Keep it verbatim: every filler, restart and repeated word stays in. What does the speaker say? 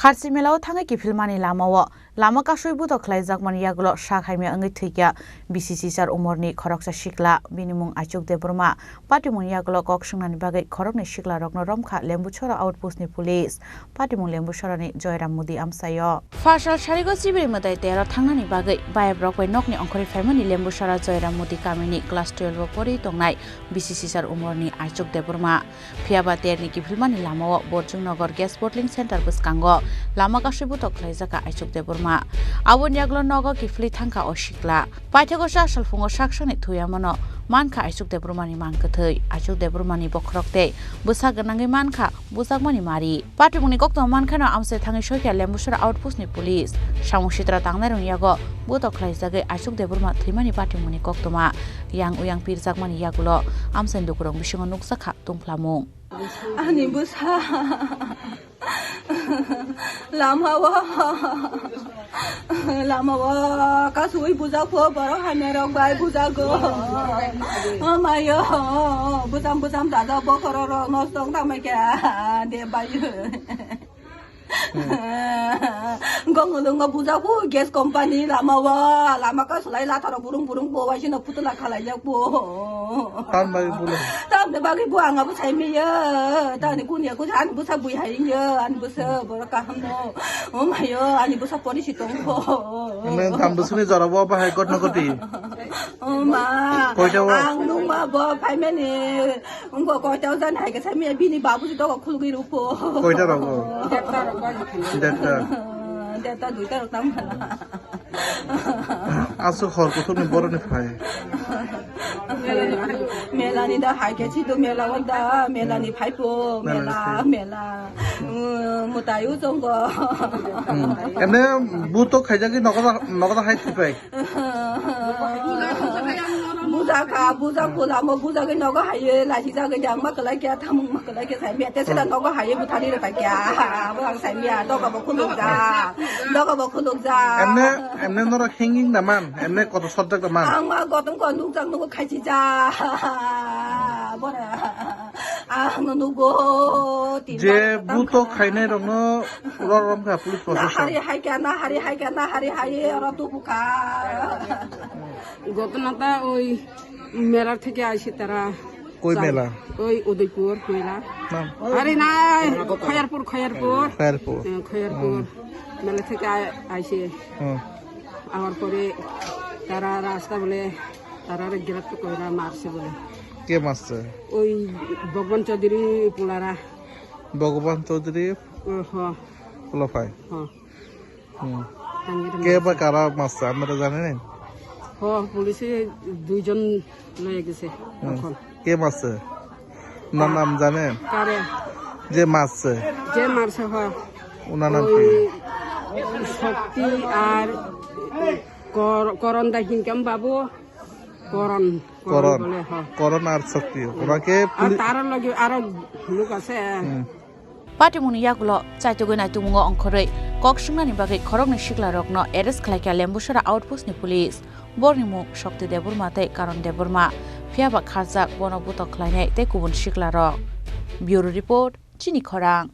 Kharchi melao thangwi kiphilmani lamao lama kasui butok khlaijakmani yagulo sak hamya wngwi thwikha B C C sir umorni khoroksa sikla, bini mung Aichuk Debbarma. Patimungni yagulo kok swngnani bagwi khoroknwi siklarokno romkha Lembusora outpost ni police. Patimung Lembusorani Joyram Modi amchaio. Phasal sarigo chibiri mwtai tero thangnani bagwi bayabrok bai nokni ongkhorwi phaimani Lembusora Joyram Modi kamini class twelve o pori tongnai B C C sir umorni Aichuk Debbarma. Phiyaba terni kiphilmani lamao Borjung Nagar Gas Bottling Center bwskango lama kasui butok khlaijak kha Aichuk Debbarma. Aboni yagulo nogo kiphilwi thangkha o sikla. Paithago sa salphungo sak sakni thuyamano mankha Aichuk Debbarmani mang kwthwi. Aichuk Debbarmani bokhorok tei bwsa gwnangwi mankha bujakmani mari. Patimungni koktwma mankhano amchai thangwi soikha Lembusora outpost ni police. Samung sitra tangnairokni yago butok khlaijagwi Aichuk Debbarma thwimani patimungni koktwma yang uyang pirjakmani yagulo amchaini lukurok bisingo nukjakha tungphlamung. Ani bwsa lamao, lamao kasui bujak pho borok hamya rok bai bujago. O mayo, bujam bujam dada bokhorok rok nosto wng tangmai kha de bai. Gongolongo bujak pho gas company lamao, lama kasulai latharo burung burung bo waisino putula khalaijak pho. Tam bagwi bulo. Tamni bagwi bo ang abo sai maya. Tani kunya ko ani bwsa bui hai ya, ani bwsa borok kaham no. O mayo, ani bwsa pori si tong pho. Nang tam bwsuni jora bo bahai kot no koti. O ma. Koita o? Ang nung ma bo phaimani. Wngkha koita o jani hai khe sai maya bini babuji doga khulugwi rw pho. Koita rogo? Derta rogo. Derta. Derta duita rok tam mana. Aswk hor kuthukni borokni phai. Melani da hai khe si do mela o da, melani phai pho, mela, mela. Mwtai o chongo. Ene butok khaijagwi nogo da, nogo da hai thipai. Buja kha, buja khulamo, buja gwi nogo haye, lachi jagwi jang ma kwlai kya, thamung ma kwlai kya, sai miya, te sida nogo haye, buthani rw ta kya, buthang sai miya, doga bo khuluk ja, doga bo khuluk ja. Emne, emne norok hanging da man, emne koto sojak da man. Ang ma gotong ko nukjak nugo khachi ja, bora. Ang nugo, tin je bar buto tam khainai rokno ror rom kha police na protection. Hari hai kya, na hari hai kya, na hari hai oro tu bukha. ঘটনাটা ওই মেলার থেকে আইসে তারা। কই চাল-, মেলা? ওই উদয়পুর মেলা। নাম? আরে না, খয়ারপুর, খয়ারপুর। খয়ারপুর। হ্যাঁ, খয়ারপুর। হুম। মেলা থেকে আ-, আইসে। হুম। আওয়ার পরে তারা রাস্তা বলে, তারা গ্রেপ্তার করে মারছে বলে। কে মারছে? ওই ভগবান চৌধুরী পোলারা। ভগবান চৌধুরী? ও, হ। পোলাপাই? হ। হুম। আমি এটা কে বা মারছি। কারা মারছে আপনারা জানেন? হ, পুলিশে দুইজন লয়ে গেছে হুম। এখন। কে মারছে? না, কা-, নাম জানেন? কারে? যে মারছে। যে মারছে, হ। ওনার নাম কি? ওই শক্তি আর কর-, করণ দা হিনকাম বাবু। করণ, করণ করণ। বলে, হ। করণ আর শক্তি। হুম। ওনাকে আর পুলি- তার লগে আরো লোক আছে। হুম। Patimungni yagulo chaitugwi naitugmungo ongkhorwi kok swngnani bagwi khoroknwi siklarokno arrest khlaikha Lembusora outpost ni police. Borokni mung Shokti Debbarma tei Karan Debbarma. Phiyaba kharjak bono butok khlainai tei kubun siklarok. Bureau Report, Chini Khorang.